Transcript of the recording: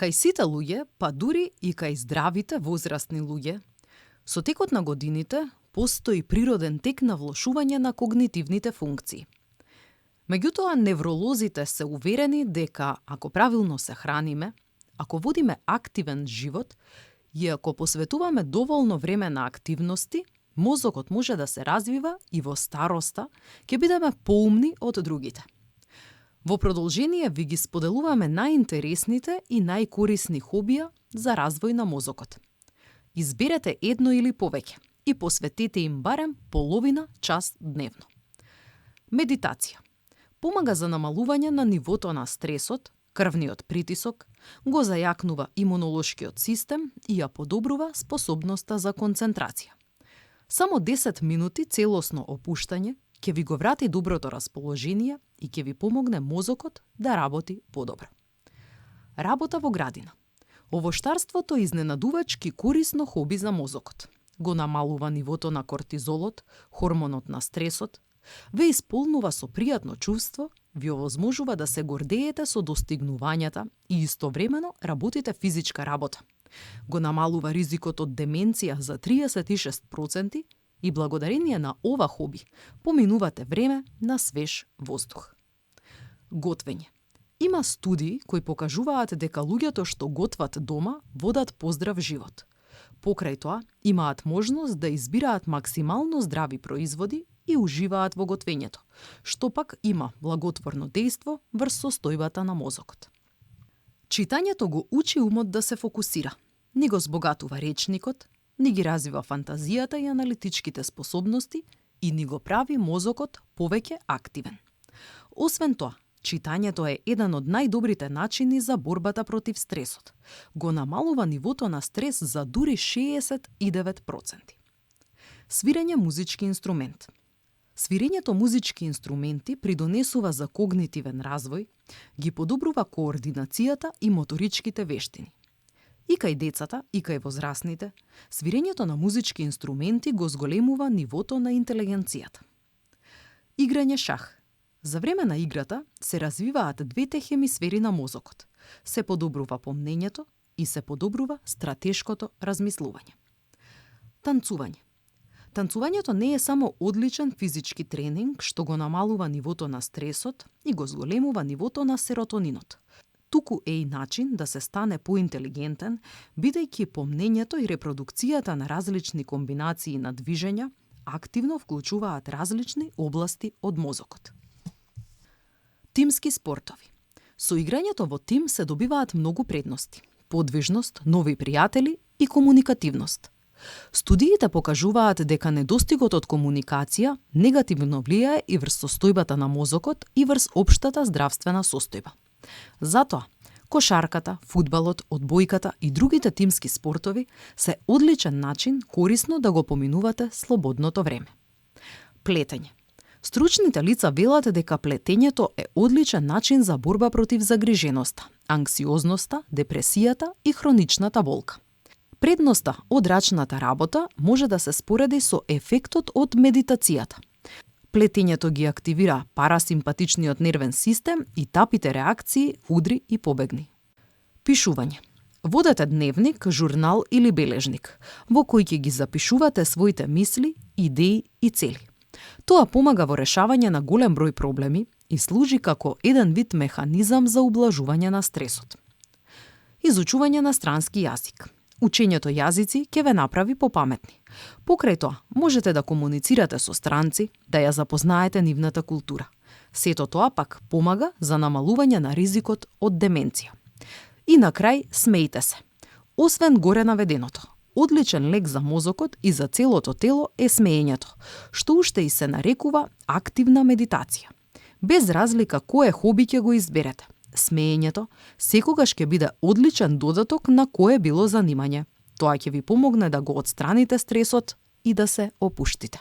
Кај сите луѓе, па дури и кај здравите возрастни луѓе, со текот на годините постои природен тек на влошување на когнитивните функции. Меѓутоа, невролозите се уверени дека ако правилно се храниме, ако водиме активен живот и ако посветуваме доволно време на активности, мозокот може да се развива и во староста ќе бидеме поумни од другите. Во продолжение ви ги споделуваме најинтересните и најкорисни хобија за развој на мозокот. Изберете едно или повеќе и посветете им барем половина час дневно. Медитација помага за намалување на нивото на стресот, крвниот притисок, го зајакнува имунолошкиот систем и ја подобрува способноста за концентрација. Само 10 минути целосно опуштање ќе ви го врати доброто расположение и ќе ви помогне мозокот да работи подобро. Работа во градина. Овоштарството е изненадувачки корисно хоби за мозокот. Го намалува нивото на кортизолот, хормонот на стресот, ве исполнува со пријатно чувство, ви овозможува да се гордеете со достигнувањата и истовремено работите физичка работа. Го намалува ризикот од деменција за 36% и благодарение на ова хоби поминувате време на свеж воздух. Готвење. Има студии кои покажуваат дека луѓето што готват дома водат поздрав живот. Покрај тоа, имаат можност да избираат максимално здрави производи и уживаат во готвењето, што пак има благотворно дејство врз состојбата на мозокот. Читањето го учи умот да се фокусира, ни го збогатува речникот, ни ги развива фантазијата и аналитичките способности и ни го прави мозокот повеќе активен. Освен тоа, читањето е еден од најдобрите начини за борбата против стресот. Го намалува нивото на стрес за дури 69%. Свирење музички инструмент. Свирењето музички инструменти придонесува за когнитивен развој, ги подобрува координацијата и моторичките вештини. И кај децата, и кај возрастните, свирењето на музички инструменти го зголемува нивото на интелигенцијата. Играње шах. За време на играта се развиваат двете хемисфери на мозокот. Се подобрува помнењето и се подобрува стратешкото размислување. Танцување. Танцувањето не е само одличен физички тренинг што го намалува нивото на стресот и го зголемува нивото на серотонинот. Туку е и начин да се стане поинтелигентен, бидејќи помнењето и репродукцијата на различни комбинации на движења активно вклучуваат различни области од мозокот. Тимски спортови. Со играњето во тим се добиваат многу предности: подвижност, нови пријатели и комуникативност. Студиите покажуваат дека недостигот од комуникација негативно влијае и врз состојбата на мозокот и врз општата здравствена состојба. Затоа, кошарката, фудбалот, одбојката и другите тимски спортови се одличен начин корисно да го поминувате слободното време. Плетење. Стручните лица велат дека плетењето е одличен начин за борба против загриженоста, анксиозноста, депресијата и хроничната болка. Предноста од рачната работа може да се спореди со ефектот од медитацијата. Плетењето ги активира парасимпатичниот нервен систем и тапите реакции удри и побегни. Пишување. Водете дневник, журнал или бележник, во кој ќе ги запишувате своите мисли, идеи и цели. Тоа помага во решавање на голем број проблеми и служи како еден вид механизам за ублажување на стресот. Изучување на странски јазик. Учењето јазици ќе ве направи попаметни. Покрај тоа, можете да комуницирате со странци, да ја запознаете нивната култура. Сето тоа пак помага за намалување на ризикот од деменција. И на крај, смејте се. Освен горе наведеното, одличен лек за мозокот и за целото тело е смеењето, што уште и се нарекува активна медитација. Без разлика кое хоби ќе го изберете, смеењето секогаш ќе биде одличен додаток на кое било занимање. Тоа ќе ви помогне да го отстраните стресот и да се опуштите.